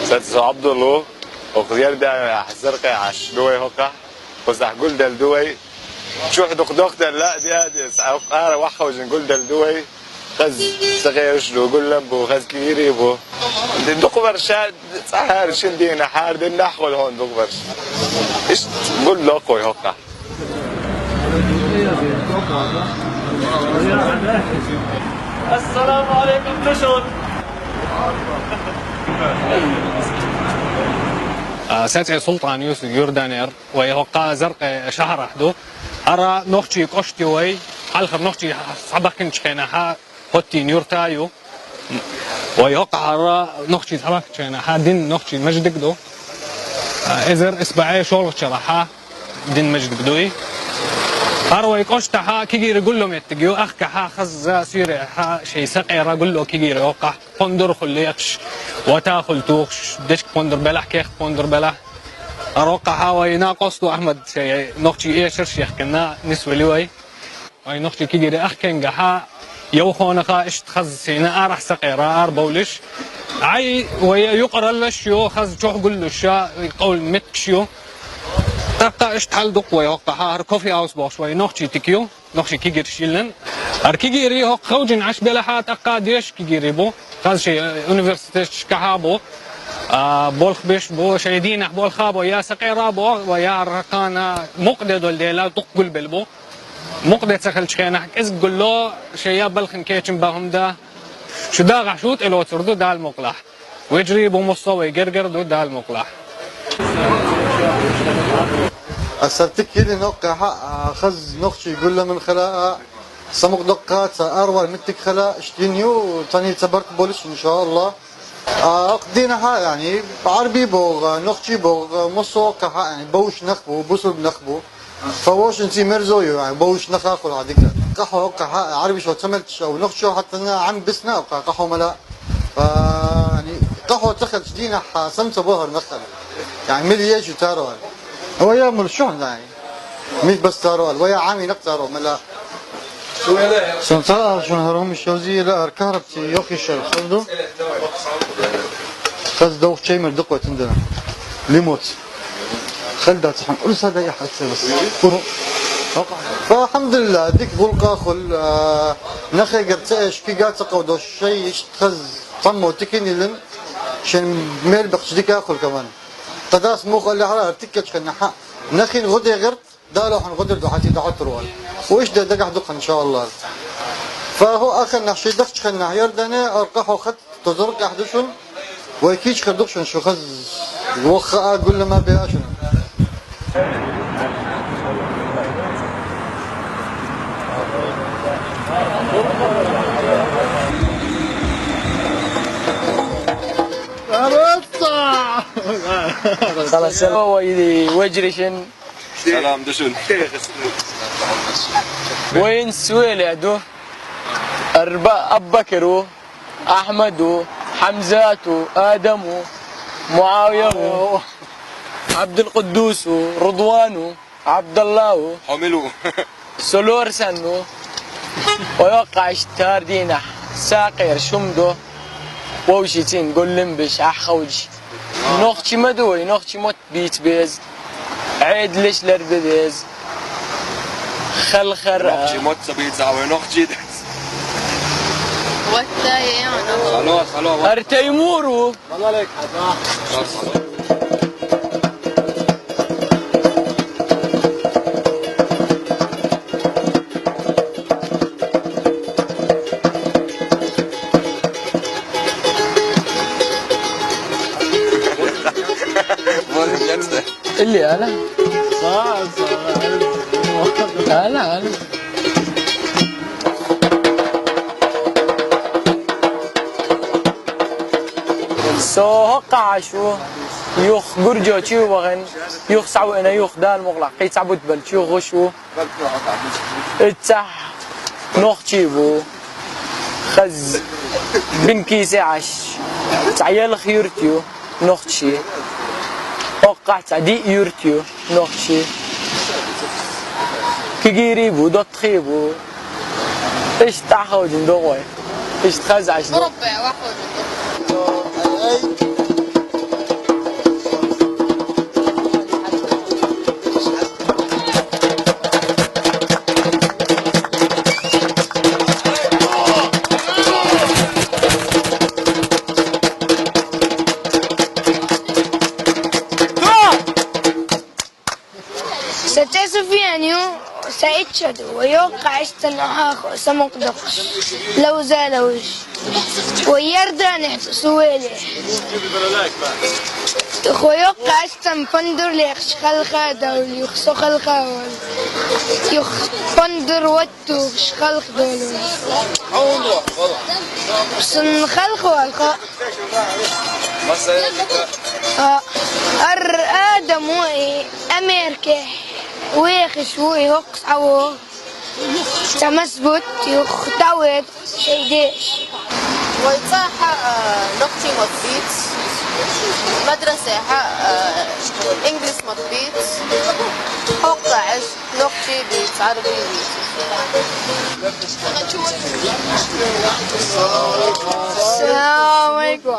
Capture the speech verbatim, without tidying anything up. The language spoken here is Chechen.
Сац Абдуллу, охзер да зеркъа аш дуй хокъа. Къузахь гулдал дуй. Чухь дукъ дохтар ла диадис. Ара ваххаужин гулдал дуй. Хаз сагъеш ду гуллам бу, хаз кири бу. Ди дукъ варша цахар шин дина хар дин нахвал хун дукъ варш. Иш гул локъой хокъа. السلام عليكم تشون. А, Сац Султан Юсуф Юрданер. Вай хокъа Заркъе шагьарахь ду. Ара нохчи кӀошти вай, хьалхар нохчи сабахкин чхьена хьа хоттин юрта ю. Вай хокъа ара нохчи сабахкин чхьена хьа дин нохчи маждик ду. Эзер исбагӀе шолгъчара хьа дин маждик дуй. Ара вай кӀошта хьа кигири гуллуметтиг ю, ахка хьа хазза сире хьа шей сакъера гулло кигири хокъа. Пондур хулли яхш, вата хул тухш, дешк пондур белахь, кех пондур белахь. Арокъа хьавайна къосту Ахмад шей нохчи эшер шехкна нисвали вай. Вай нохчи кигири ахкенга хьа, яв хонаха ишт хаз сина арахь сакъера ар бавлиш. Ай, вай юкъараллаш ю, хаз чохгуллуша, къавл меткш ю. Такъа ишт хьал дукъ вай хокъа хьа, гьар кофе хаус бохш вай нохчи тик ю. Нохчи кигир шилин. Ар кигири хокъ хавжин аш белахьа такъа деш кигири бу. Хаз шей, э, университет шкаха бу. А, болх беш бу, шей динах болха бу, я сакъера бу, ва я ракана мукъде дол дела дукъ гулбел бу. Мукъде цахал чхенах кӀиз гулло, шей я балхин кечин багьумда. Шу дагъа шут элоцурду дал мукълах. Вежри бу мусса вай гергер ду дал мукълах. Асартик кили нокъа хьа, а, хаз нохчи гулла ман хала, а, самукъ докъа ца арвар миттик хала, иштин ю, тани цабарт болиш, иншаллах. А, ах дина хьа, яни, арби богъ, нохчи богъ, мусса кахьа, яни, бауш нах бу, бусурб нах бу. Фавошин ци мерзо ю, ай, бауш наха хул гьадика. Къахо, къаха, гьарби шо цамел шо, нух шо хӀатта на гӀям бисна, къа-, къахо мала. Фа, яни, къахо цахал чдина хӀа, сам ца бохар нахал. Яни, мил еш ю таро. Ва я мул шо хӀанай. Мил бас таро, ва я гӀами нах таро, мала. Сон цара шун гьарум шози ила ар карабти йохи шар халду. Хаз дов чеймер дукъватинда. Лимот. Халда цхьан урса да я хӀасса бас. Уру. Фа, алхамдулилла, дик гулкъа хул, а, нахе гар ца эш, кига ца къавдо шей иш хаз таммо тикин илин. Шен мел бахч дика хул каман. Тадас мух алла хара артик кеч хана ха. Нахин гъуде гъирт. Дала хьун гъудир ду хьати дагьа турвал. Уш де дагахь дукха, иншаллах. Фа ху ахан нахши дахч хана Ярдане, аркъа ху хат тузур кахь душун. Вай кич хир духшун шу хаз. Вохха а гулла ма бе ашун. خلاص، يلا. وي-، وجري شن. Салам, душун. Вайн суэлэ ду. Арба Аббакару, Ахмаду, Хамзату, Адаму, Муавияу, Абдулкъуддусу, Рудвану, Абдаллау. Хьомилу. Солор санну. Ойо къаш тардина. Сакъер шумдо. Вовшицин голлим биш аххауж. Нохчи мадуй, нохчи мот. Бит без. Гьедлишлер без. Халхар. Нохчи моцца бит завай нохчи дес. Ватта яна. Алло, алло. Артаймуру. Салам алейкум. اللي أنا. أنا، أنا. سو هقع شو. يوخ قرجو شو وغن. يوخ سعو أنا يوخ دال مغلق. قيت سعبوت بل شو غشو. Иццахь нохчий бу. Хаз бинкисе Ӏаш. Цхьа ялх юрт ю нохчий. ХӀокхахь цхьа диъ юрт ю, нохчий. Кегийрий бу, доттагӀий бу. Иштта хьаходжина догӀой. Иштта хазача ду. Са цӀе Суфьян ю, са ичча ду, ва йоккха Ӏеста нахьа хо, са мукъ доккхуш. Лавза лавзаш. Ва Иорданехь сувеле. Хо йоккха Ӏестан пандур лехаш халха давлу, юха со халха вал. Юха пандур ваттухаш халха долу. Сан халха вал хо. А, ар Адам ву и Америке вехаш ву и хӀокху схьаво. Ца масбут юха тавет шайде. Вай цӀахь, а, нохчий мотт бийц, мадрасехь, а, инглис мотт бийц, хӀокху Ӏеш. Нохчий бийц, Ӏарбий бийц. Салам алейкум.